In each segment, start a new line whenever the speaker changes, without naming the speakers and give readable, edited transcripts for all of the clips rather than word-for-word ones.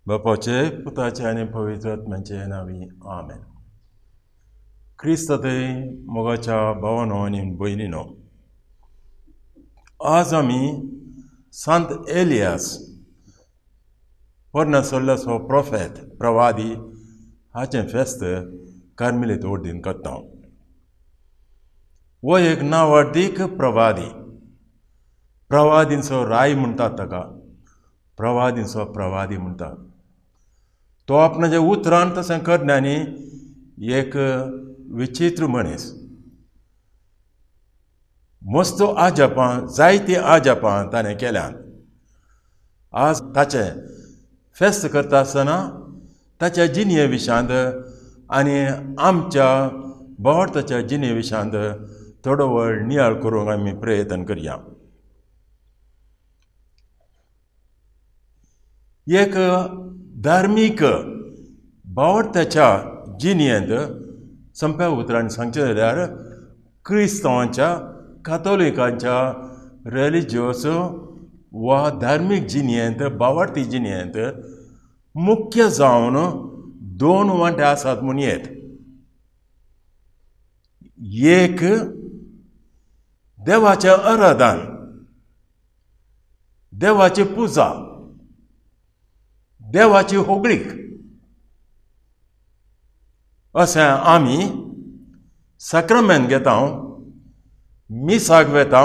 बापाचे पुताचे आनी पवित्र आत्म्याचे नांवी आमेन. क्रिस्तांतय मोगाच्या भावानो आनी भयणीनो, आज आमी सांत एलियास पोरण्या सोल्ल्याचो प्रोफेत प्रवादी हाचें फेस्त कार्मेलीत ओर्दीन करता. हो एक नांवाडदीक प्रवादी, प्रवादींचो राय म्हणटात ताका, प्रवादींचो प्रवादी म्हणटात. तो आपणाच्या उतरान तशें करण्यांनी एक विचित्र मनीस. मस्त आजापां, जायतीं आजापां ताणें केल्यांत. आज ताचें फेस्त करता आसतना ताच्या जिणये विशांत आनी आमच्या भावार्थाच्या जिणे विशांत थोडो वेळ नियाळ करूंक आमी प्रयत्न करया. एक धार्मीक भावार्थाच्या जिणेंत सोंप्या उतरांनी सांगचें जाल्यार क्रिस्तांवांच्या कातोलिकांच्या रिलिजियस वा धार्मीक जिणेंत भावार्थी जिणेंत मुख्य जावन दोन वांटे आसात म्हूण येत. एक देवाचें आराधन, देवाची पुजा, देवाची होगळीक अशें आमी साक्रमेंत घेता, मिसाक वेता,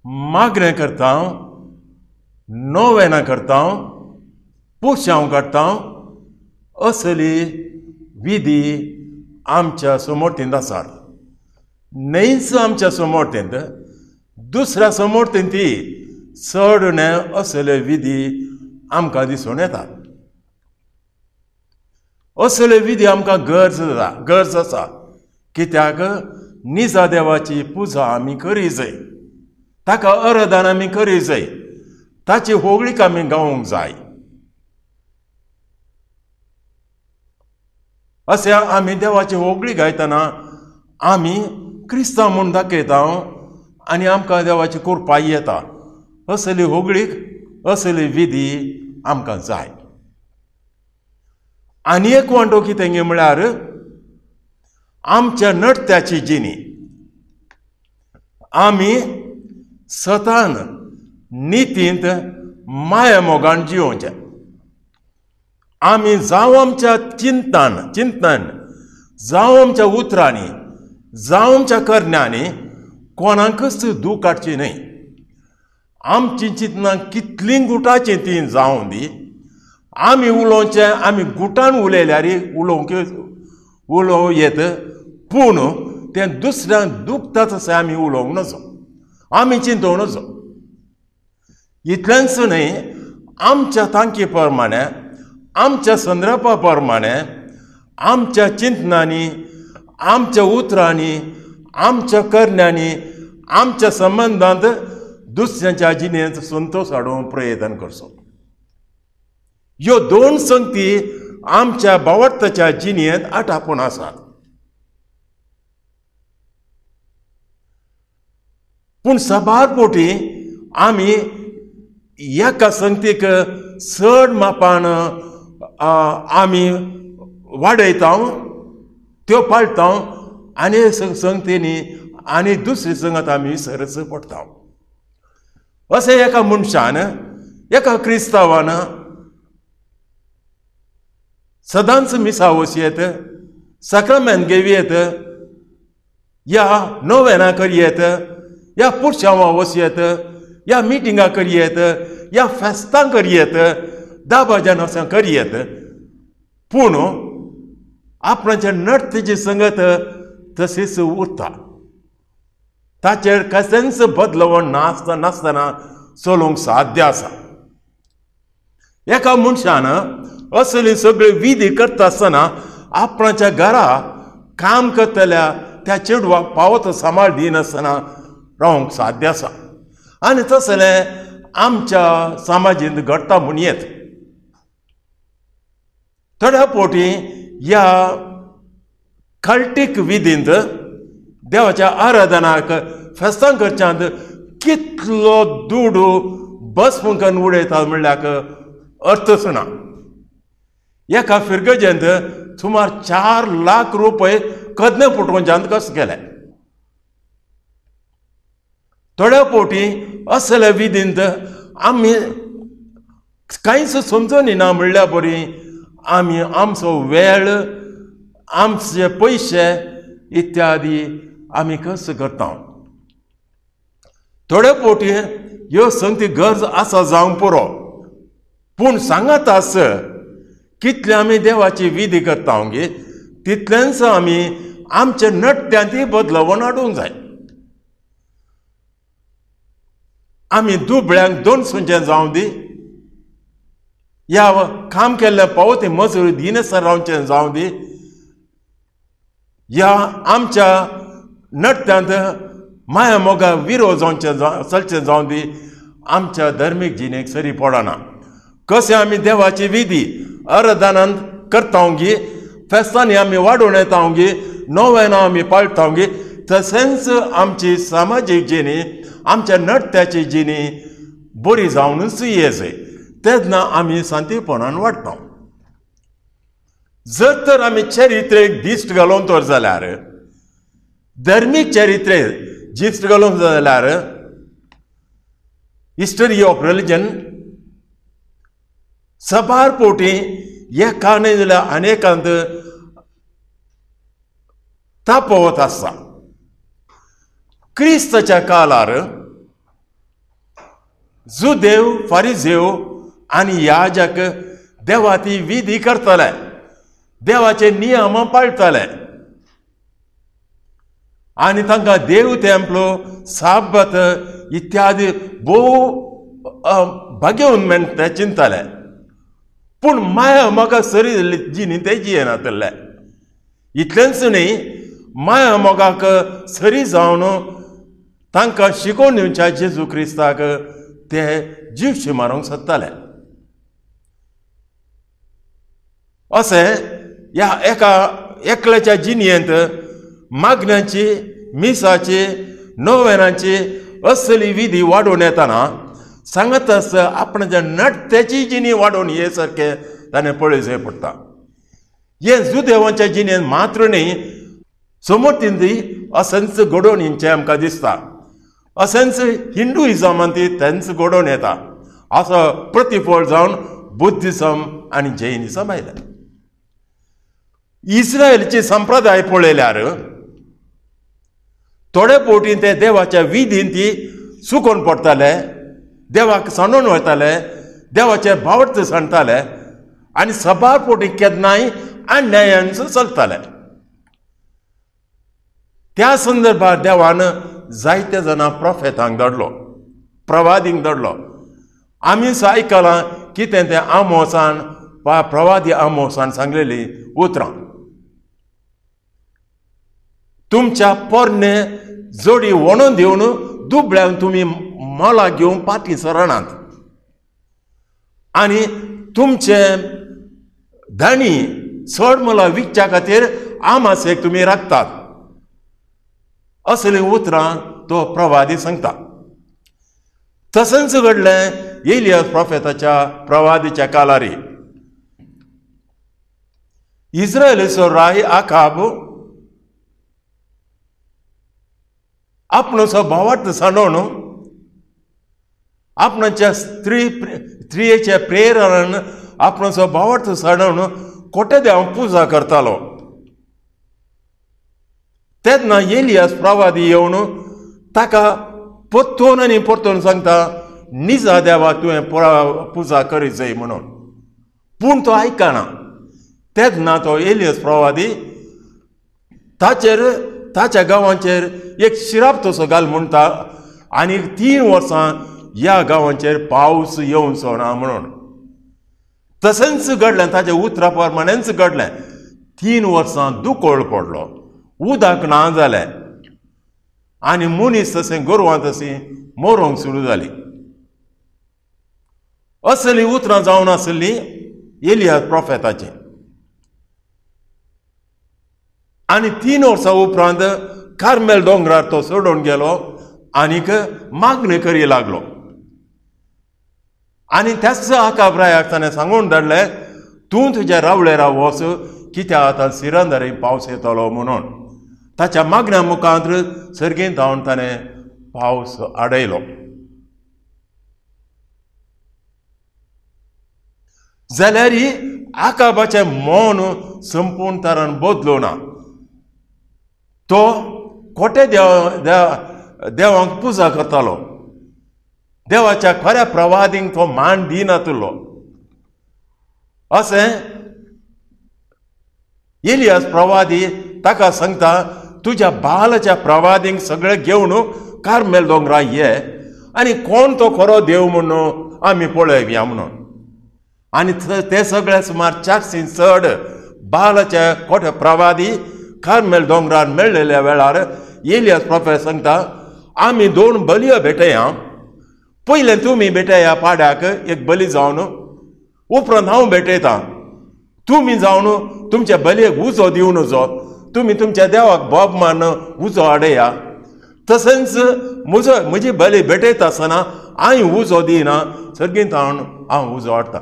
मागणें करता, नोवेनां करता, पुरशांव काडटा. असली विधी आमच्या समोर्तींत आसात. न्हयच आमच्या समोर्तींत दुसऱ्या समोर ती चड उणें असले विधी आमकां दिसून येतात. असले विधी आमकां गरज आसा, कित्याक निजा देवाची पुजा आमी करी जाय, ताका आराधन आमी करी जाय, ताची होगळीक आमी गावंक जाय. अशें आमी देवाची होगळी गायतना आमी क्रिस्तांव म्हूण दाखयता आनी आमकां देवाची कृपाय येता. असली होगळीक, असली विधी आमकां जाय. आनी एक वांटो कितें म्हळ्यार आमच्या नडत्याची जिणी. आमी सतान नितींत माया मोगान जियोवचें. आमी जावं आमच्या चिंतनान, जावं आमच्या उतरांनी, जावं आमच्या करण्यांनी कोणाकच दूख काडची न्हय. आमची चिंतनां कितलीं गुटाचीं तीं जावं दी, आमी उलोवचें, आमी गुटान उलयल्यार उलोवं येत, पूण तें दुसऱ्यांक दुखता तशें आमी उलोवंक नजो, आमी चिंतूंक नजो. इतलेंच न्हय, आमच्या तांकी प्रमाणे, आमच्या संदर्भा प्रमाणे, आमच्या चिंतनांनी, आमच्या उतरांनी, आमच्या करण्यांनी, आमच्या संबंदांत दुसऱ्यांच्या जिणेंत संतोश हाडूंक प्रयत्न करचो. ह्यो दोन संगती आमच्या बावडताच्या जिणेंत आटापून आसात. पूण साबार पोटी आमी एका संगतीक चड मापान आमी वाडयता, त्यो पाळटा आनी संगतींनी आनी दुसरी संगत आमी सरस पडटा. अशें एका मनशान, एका क्रिस्तांवान सदांच मिसा वचयेत, साक्रामेंत घेवयेत, या नोवेनां करयेत, या पुरशांवां वचयेत, या मिटिंगां करयेत, या फेस्तां करयेत, दाबाजान अशें करयेत, पूण आपणाचे नडतेची संगत तशीच उरता. ताचेर कसलेंच बदलवण नासतना चलोवंक साध्य आसा. एका मनशान असली सगळी विधी करता आसतना आपणाच्या घरा काम करतल्या त्या चेडवाक पावत सांबाळ दिनासतना रावंक साध्य आसा. आनी तसलें आमच्या समाजींत घडटा म्हूण येत. थोड्या पोटी ह्या कल्टीक विधींत देवाच्या आराधनाक फेस्तां करच्यांत कितलो दुडू बस फुंकन उडयतात म्हणल्यार अर्थच ना. एका फिरगजेंत सुमार 4 लाख रुपये कदने पुटोवच्यांत कस गेले. थोड्या पोटी असल्या विधींत आमी कांयच समजून ना म्हणल्या बरी आमी आमचो वेळ, आमचे पयशे इत्यादी आमी कस करता. थोड्या पोटी ह्यो संगती गरज आसा जावंक पुरो, पूण सांगात आस कितले आमी देवाची विधी करता गे तितलेंच आमी आमच्या नट्यांतय बदलवण हाडूंक जाय. आमी दुबळ्यांक दोन सुंचें जावं दी, या काम केल्लें पावती मजुरी दिनासतना रावचें जावं दी, या आमच्या नट्यांत माया मोगा विरोध जावचें चलचें जावं दी, आमच्या धर्मीक जिणेक सरी पडना. कशें आमी देवाची विधी आराधनांत करता गे, फेस्तांनी आमी वाडोवन येता गे, नोवेनां आमी पाळटा गे, तशेंच आमची सामाजीक जिणी, आमच्या नट्याची जिणी बरी जावनूच येजय, तेन्ना आमी शांतीपणान वाडटा. जर तर आमी चरित्रेक दिश्ट घालून तर जाल्यार, धर्मीक चरित्रेक दिश्ट घालूंक जाल्यार, हिस्टरी ऑफ रिलिजन सबार पोटी एका न्हय जाल्यार अनेकांत तापोवत आसा. क्रिस्ताच्या काळार जुदेव, फारिजेव आनी याजक देवाची विधी करताले, देवाचे नियम पाळटाले आनी तांकां देव तेंपलो साबत इत्यादी भोव भाग्यवंत म्हण ते चिंतताले. पूण माया मोगा सरी जिणी ते जियेनातले. इतलेंच न्ही, माया मोगाक सरी जावन तांकां शिकोवन दिवच्या जेजू क्रिस्ताक ते जिवशी मारूंक सोदताले. अशें ह्या एका एकल्याच्या जिणयेंत मागण्याची, मिसाची, नोवेनाची असली विधी वाडोवन येतना सांगत आसता आपणाच्या नट्याची जिणी वाडोवन ये सारकें ताणें पळोवचें पडटा. हें जुदेवांच्या जिणेंत मात्र न्ही, समर्थींत अशेंच घडोवन येवचें आमकां दिसता. अशेंच हिंदुइजमान ती तेंच घडोवन येता. असो प्रतिफळ जावन बुद्धिजम आनी जैनिजम आयलें. इस्रायलची संप्रदाय पळयल्यार थोडे फावटी ते देवाच्या विधीन ती चुकोवन पडटाले, देवाक सांडून वताले, देवाचे भावट सांडटाले आनी सबार फावटी केन्नाय अन्यायान चलताले. त्या संदर्भार देवान जायते जाणां प्रोफेतांक धाडलो, प्रवादींक धाडलो. आमी आयकलां कितें तें आमोसान वा प्रवादी आमोसान सांगलेली उतरां. तुमच्या पोरणे जोडी वणून दिवन दुबळ्यांक तुमी मोला घेवन पाटी सरणात आनी तुमचे धणी चड मोला विकच्या खातीर आमासेक तुमी राखतात, असलीं उतरां तो प्रवादी सांगता. तशेंच घडलें एलियास प्रोफेताच्या प्रवादीच्या कालारी. इस्रायलीचो राय आकाब आपणचो भावार्थ सांडोवन आपणाच्या स्त्रियेच्या प्रेरणेन आपणाचो भावार्थ सांडोवन कोटे देव पुजा करतालो. तेन्ना एलियास प्रवादी येवन ताका परतून आनी परतून सांगता, निजा देवा तुवें पुजा करी जाय म्हणून. पूण तो आयकना. तेन्ना तो एलियास प्रवादी ताचेर ताच्या गांवांचेर एक शिराप तसो घाल म्हणटा आनी 3 वर्सां ह्या गांवांचेर पावस येवचो ना म्हणून. तशेंच घडलें, ताच्या उतरा प्रमाणेंच घडलें. 3 वर्सां दुकळ पडलो, उदक ना जालें आनी मनीस तशें गोरवां तशीं मरोंक सुरू जाली. असली उतरां जावन आसलीं एलियास प्रोफेताची. आनी 3 वर्सां उपरांत कार्मेल दोंगरार तो सोडून गेलो आनीक मागणी करी लागलो. आनी त्याच आकाब रायाक ताणें सांगून धाडलें, तूं तुज्या रावळेरा वच, कित्याक आतां सिरंदरी पावस येतलो म्हणून. ताच्या मागण्या मुखांत सर्गींत धांवन ताणें पावस आडयलो. जाल्यार आकाबाचें मन संपूर्ण तरान बदलो ना. तो खोटे देवांक पुजा करतालो, देवाच्या खऱ्या प्रवादींक तो मान दिनातलो. अशें एलियास प्रवादी ताका सांगता, तुज्या बालाच्या प्रवादींक सगळें घेवन कार्मेल दोंगरा ये आनी कोण तो खरो देव म्हणून आमी पळोवया म्हणून. आनी ते सगळे सुमार 400 चड बालाच्या खोटे प्रवादी कार्मेल दोंगरार मेळ्ळेल्या वेळार एलियास प्रोफेट सांगता, आमी 2 बलयो भेटया. पयलें तुमी भेटया पाड्याक एक बली जावन, उपरांत हांव भेटयतां. तुमी जावन तुमच्या बलयेक उजो दिवन वचो, तुमी तुमच्या देवाक बोब मारून उजो हाडया. तशेंच म्हजो म्हजी बली भेटयता आसतना हांव उजो दिना, सर्गींत हांव उजो हाडटा.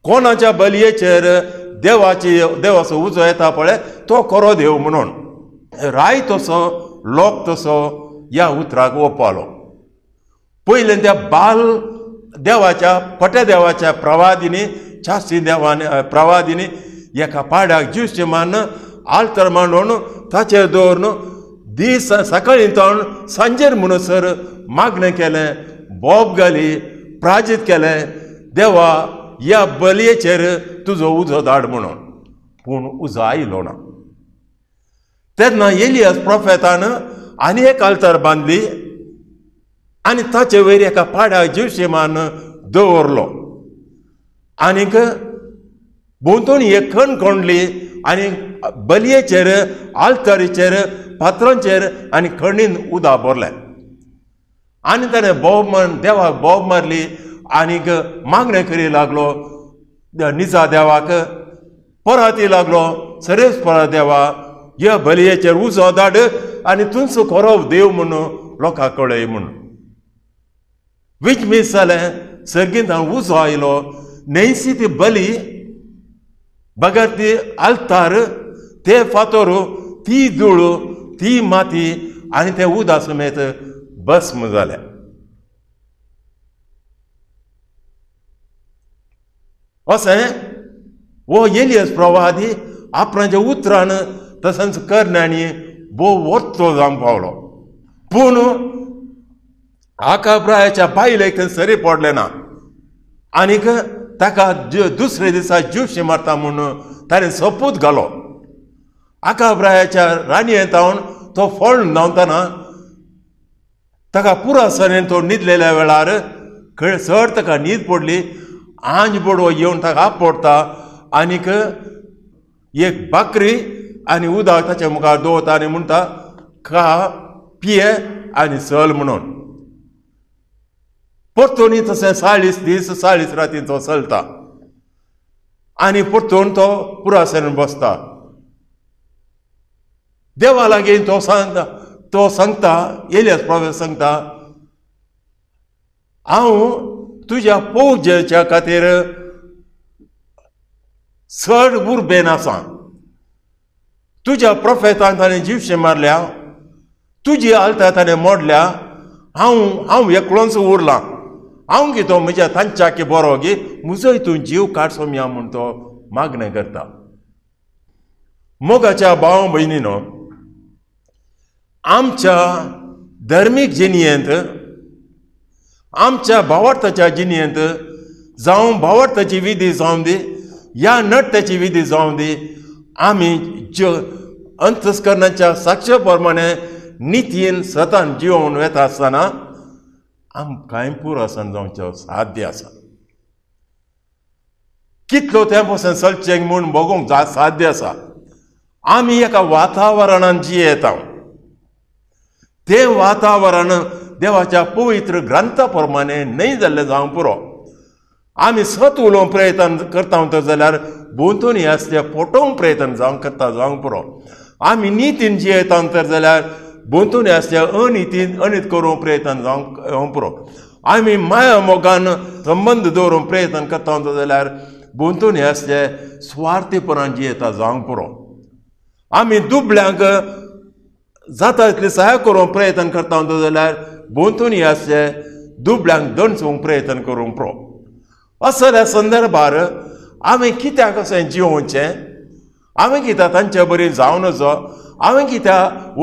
कोणाच्या बलयेचेर देवाची देवाचो उजो येता पळय तो खरो देव म्हणून. राय तसो लोक तसो ह्या उतराक ओपालो. पयलें त्या बाल देवाच्या खोट्या देवाच्या प्रवादींनी 400 देवांनी प्रवादींनी एका पाड्याक ज्यूस मारून आल्तर मांडून ताचेर दवरून दीस सकाळीं तावन सांजेर म्हणसर मागणें केलें, बोब घाली, प्राजीत केलें, देवा ह्या बलयेचेर तुजो उजो धाड म्हणून. पूण उजो आयलो ना. तेन्ना एलियास प्रोफेतान आनी एक आल्तार बांदली आनी ताचे वयर एका पाड्याक जिवशे मारून दवरलो आनीक भोंवतणी एक खण खणली आनी बलयेचेर आल्तारीचेर फातरांचेर आनी खणीन उदक भरलें आनी ताणें बोब मार देवाक बोब मारली आनीक मागणें करी लागलो निजा देवाक परती लागलो सरेच परत देवा ह्या बलयेचेर उजो धाड आनी तुमचो खरो देव म्हणून लोकांक कळय म्हणून. विचमीस जालें सर्गींत उजो आयलो न्हंयसी ती बली बगर ती आल्तार ते फातोर ती धूळ ती माती आनी ते उदक समेत भस्म जालें. अशें हो एलियस प्रवादी आपणाच्या उतरान तशेंच करण्यांनी भोव वर्तो जावंक पावलो. पूण आकाब्रायाच्या बायलेक थंय सरी पडलें ना आनीक ताका दुसरे दिसा जिवशी मारता म्हूण ताणें सोपूत घालो. आकाब्रायाच्या राणयेंत धांवन तो फळ धांवतना ताका पुरासनेन तो न्हिदलेल्या वेळार चड ताका न्हीद पडली. आंज बोडवो येवन ताका आपडटा आनीक एक बाकरी आनी उदक ताच्या मुखार दवरता आनी म्हणटा खा पिये आनी चल म्हणून. परतून तशें 40 दीस 40 राती तो चलता आनी परतून तो पुरासनेन बसता. देवा लागीं तो सांगता तो सांगता एलियास प्रोफेट सांगता हांव तुज्या पोवजेच्या खातीर चड उर्बेन आसा. तुज्या प्रोफेतान ताणें जिवशे मारल्या तुजी आल्तार ताणें मोडल्या हांव हांव एकलोच उरलां हांव कितो म्हज्या तांच्या की बरो गी म्हजो हितून जीव काडसो या म्हूण तो मागणें करता. मोगाच्या भाव भयणीनो आमच्या धर्मीक जिणेंत आमच्या भावार्थाच्या जिणेंत जावं भावार्थाची विधी जावं दी या नट्याची विधी जावं दी आमी ज्यो अंतस्करणाच्या साक्ष प्रमाणे नितीन सतान जिवोवन वेता आसतना आमकांय पुरासन जावचें साध्य आसा. कितलो तें पसून चलचें म्हूण बगोवंक साध्य आसा. आमी एका वातावरणान जियेता तें वातावरण देवाच्या पवित्र ग्रंथा प्रमाणे न्हय जाल्लें जावंक पुरो. आमी सत उलोवंक प्रयत्न करता तर जाल्यार भोंवतणी आसले फटोवंक प्रयत्न जावंक करता जावंक पुरो. आमी नितीन जियेता तर जाल्यार भोंवतणी आसल्या अनितीन अनीत करूंक प्रयत्न जावंक पुरो. आमी माया मोगान संबंद दवरूंक प्रयत्न करता जाल्यार भोंवतणी आसले स्वार्थीपणान जियेता जावंक पुरो. आमी दुबळ्यांक जाता तितली सहाय करूंक प्रयत्न करता जाल्यार भोंवतणी आसले दुबळ्यांक दणसूंक प्रयत्न करूंक पुरो. असल्या संदर्भार हांवें कित्याक अशें जिवोवचें हांवें कित्याक तांचे बरी जावं नजो हांवें कित्याक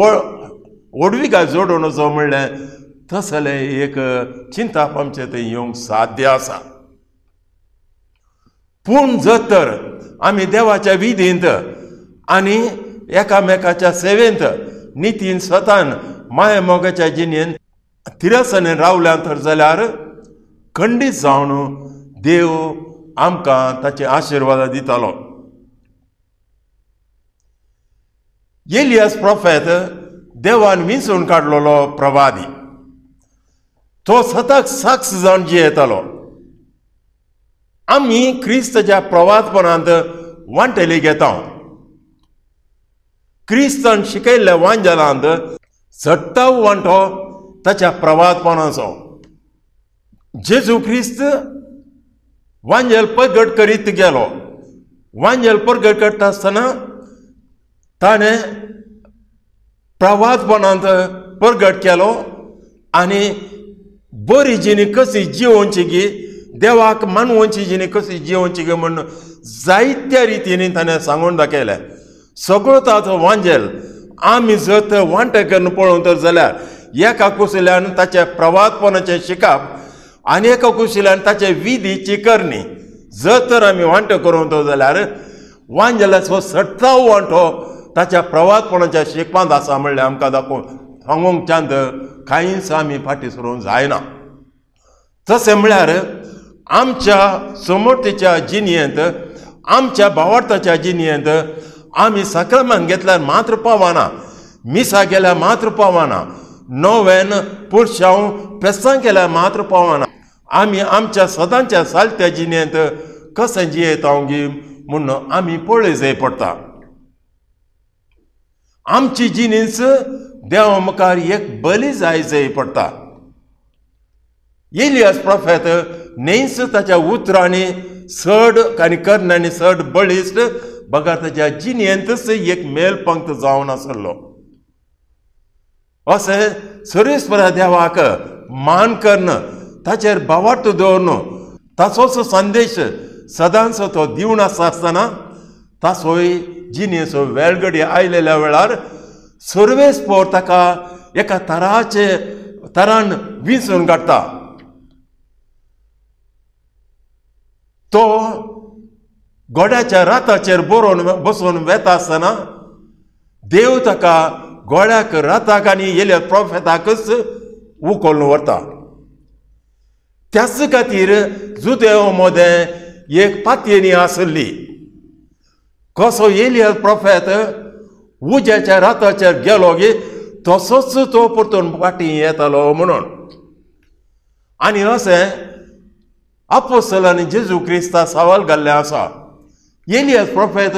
व्हडविकाय जोडूं नजो म्हणलें तसलें एक चिंताप आमचें थंय येवंक साध्य आसा. पूण जर तर आमी देवाच्या विधींत आनी एकामेकाच्या सेवेंत नितीन स्वतान माया मोगाच्या जिणेंत थिरसनेन रावल्या तर जाल्यार खंडीत जावन देव आमकां ताचे आशिर्वाद दितालो. एलियास प्रोफेत देवान विंचून काडलेलो प्रवादी तो सताक साक्ष जावन जियेतालो. आमी क्रिस्ताच्या प्रवादपणांत वांटेली घेता. क्रिस्तान शिकयल्ल्या वांजेलांत चडटाव वांटो ताच्या प्रवादपणाचो. जेजू क्रिस्त वांजेल परगट करीत गेलो. वांजेल परगट करता आसतना ताणें प्रवादपणांत परगट केलो आनी बरी जिणी कशी जिवोवची गी देवाक मानवोवची जिणी कशी जिवोवची गी म्हूण जायत्या रितीनी ताणें सांगून दाखयलें. सगळो ताचो वांजेल आमी जर तर वांटे करून पळोवंक तर जाल्यार एका कुशिल्यान ताच्या प्रवादपणाचें शिकप आनी एका कुशिल्यान ताचे विधीची करणी जर तर आमी वांटो करूंक तर जाल्यार वांजेलाचो सट्टाव वांटो ताच्या प्रवादपणाच्या शिकपांत आसा म्हणल्यार आमकां दाखोवन सांगूंक चांद कांयच आमी फाटीं सरूंक जायना. तशें म्हळ्यार आमच्या समर्थीच्या जिणेंत, आमच्या भावार्थाच्या जिणेंत आमी साक्रमेंत घेतल्यार मात्र पावना, मिसा गेल्यार मात्र पावना, नोवेन पुरशांव फेस्तां केल्यार मात्र पावना. आमी आमच्या सदांच्या सालत्या जिणेंत कशें जियेता गी म्हूण आमी पळय जाय पडटा. आमची जिणीच देवा मुखार एक बली जाय जाय पडटा. एलियास प्रोफेत न्हयच ताच्या उतरांनी चड आनी करण्यांनी चड बळिश्ट बगर ताच्या जिणेंतच एक मेल पंक्त जावन आसलो. अशें सर्वेस्परा देवाक मान करून ताचेर भावार्थ दवरून ताचोच संदेश सदांच तो दिवन आसता आसतना ताचोय जिणेचो वेळगडी आयलेल्या वेळार सर्वेस्पोर ताका एका तराचे तरान विंचून काडटा. तो गोड्याच्या राताचेर बरोवन बसून वेता आसतना देव ताका गोड्याक राताक आनी येल्या प्रोफेताकच उखलून व्हरता. त्याच खातीर जुदेव मदें एक पातयेनी आसली. कसो एलिया प्रोफेत उज्याच्या राताचेर गेलो गी तसोच तो परतून फाटीं येतालो म्हणून. आनी अशें आपोस्तलांनी जेजू क्रिस्ता सवाल घाल्लें आसा, एलियास प्रोफेत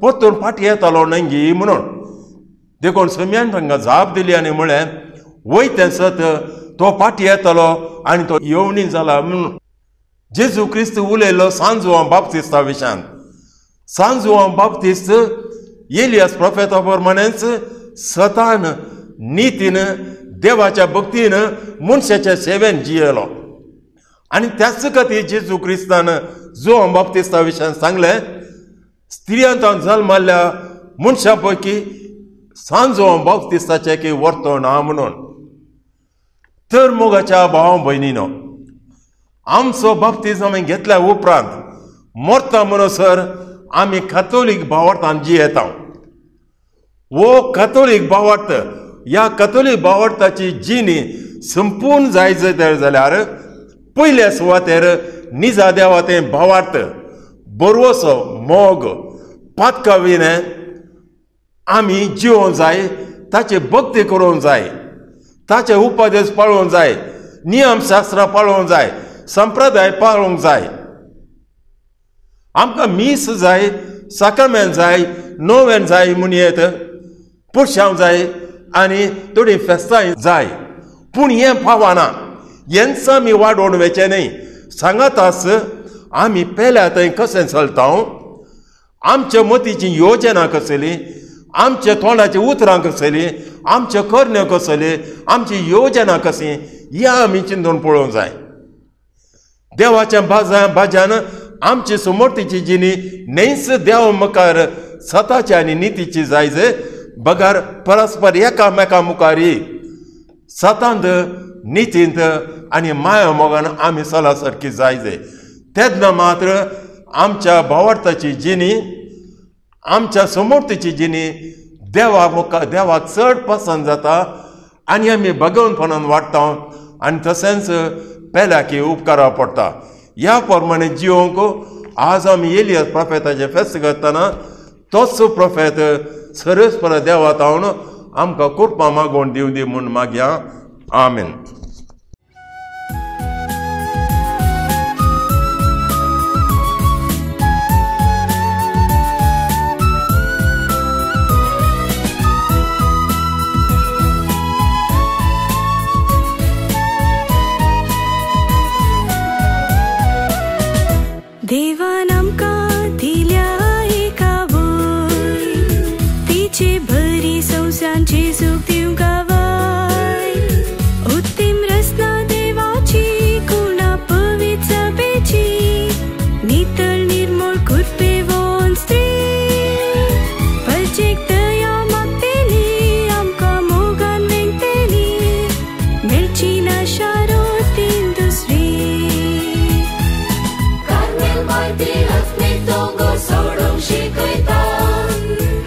परतून फाटीं येतालो न्हय गी म्हणून. देखून सम्यान तांकां जाप दिली आनी म्हळें, वय तें सत, तो फाटीं येतालो आनी तो येवणी जाला म्हणून. जेजू क्रिस्त उलयलो सांत जुआंव बाप्तिस्ता विशयान. सांत जुआंव बाप्तिस्त एलियास प्रोफेता प्रमाणेच सतान नितीन देवाच्या भक्तीन मनशाच्या सेवेन जियेलो. आनी त्याच खातीर जेजू क्रिस्तान जुआंव बाप्तिस्ता विशयान सांगलें, स्त्रियांत जल्माल्ल्या मनशां पैकी सांत जुआंव बाप्तिस्ताचें की वर्तो ना म्हणून. तर मोगाच्या भाव भयणीनो, आमचो बाप्तिज्म आमी घेतल्या उपरांत मरता म्हणसर आमी कॅथोलीक भावार्थान जियेता. वो कॅथोलीक भावार्थ, ह्या कॅथोलीक भावार्थाची जिणी संपूर्ण जाय जाल्यार पयल्या सुवातेर निजा देवा तें भावार्थ बरवसो मोग पातका विणें आमी जिवोंक जाय, ताचे भक्ती करूंक जाय, ताचे उपदेश पाळोवंक जाय, नियमशास्त्रां पाळोवंक जाय, संप्रदाय पाळोवंक जाय. आमकां मीस जाय, साक्रमेंत जाय, नोवेन जाय म्हणयेत, पुरशांव जाय आनी थोडीं फेस्तांय जाय. पूण हें पावना, हेंच आमी वाडोवन वचचें न्हय. सांगाताच आमी पेल्या थंय कशें चलता, आमच्या मतीची योजना कसली, आमच्या तोंडाची उतरां कसली, आमच्यो करण्यो कसली, आमची योजना कशी, ह्या आमी चिंतून पळोवंक जाय. देवाच्या भाज्यान आमची समर्थीची जिणी न्हयच देवा मुखार सताची आनी नितीची जाय जे बगर परस्पर एकामेका मुखार सतांत नितींत आनी माया मोगान आमी चला सारकी जाय जे. तेन्ना मात्र आमच्या भावार्थाची जिणी, आमच्या समर्थीची जिणी देवा मुखार देवाक चड पसंत जाता आनी आमी भगवंतपणान वाडटा आनी तशेंच पेल्याकी उपकारा पडटा. ह्या प्रमाणे जिवंक आज आमी एलियास प्रोफेताचें फेस्त करतना तोच प्रोफेत सर्वेस्पर देवा तावन आमकां कृपा मागोवन दिवं दी म्हूण मागया. आमेन.
देवान आमकां दिल्या एका वय, तिचे बरी संवसांची सुख दिवंक गावाय. उत्तीम रचना देवाची, गुणा पवित्र सभेची, नितळ निर्मळ कृपेवन स्त्री, परजेक दया मागतेली, आमकां मोगान वेंगतेली, मेळची ना शारोतीन दुसरी.
सोडूंक शिकयता,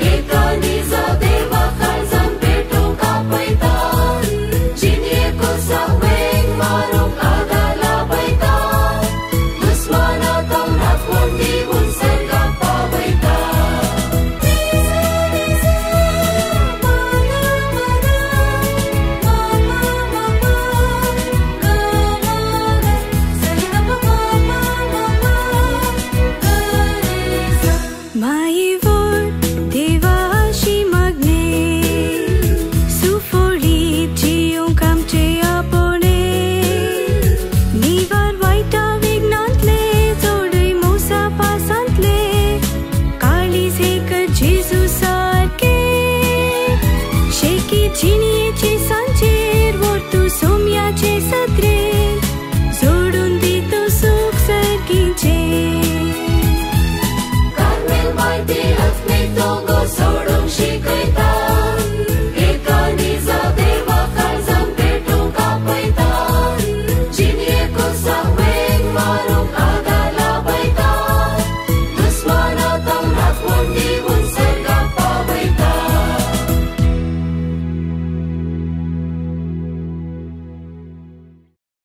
एका निजा देवा काळजान पेटोवंक आपयता.
जिणी.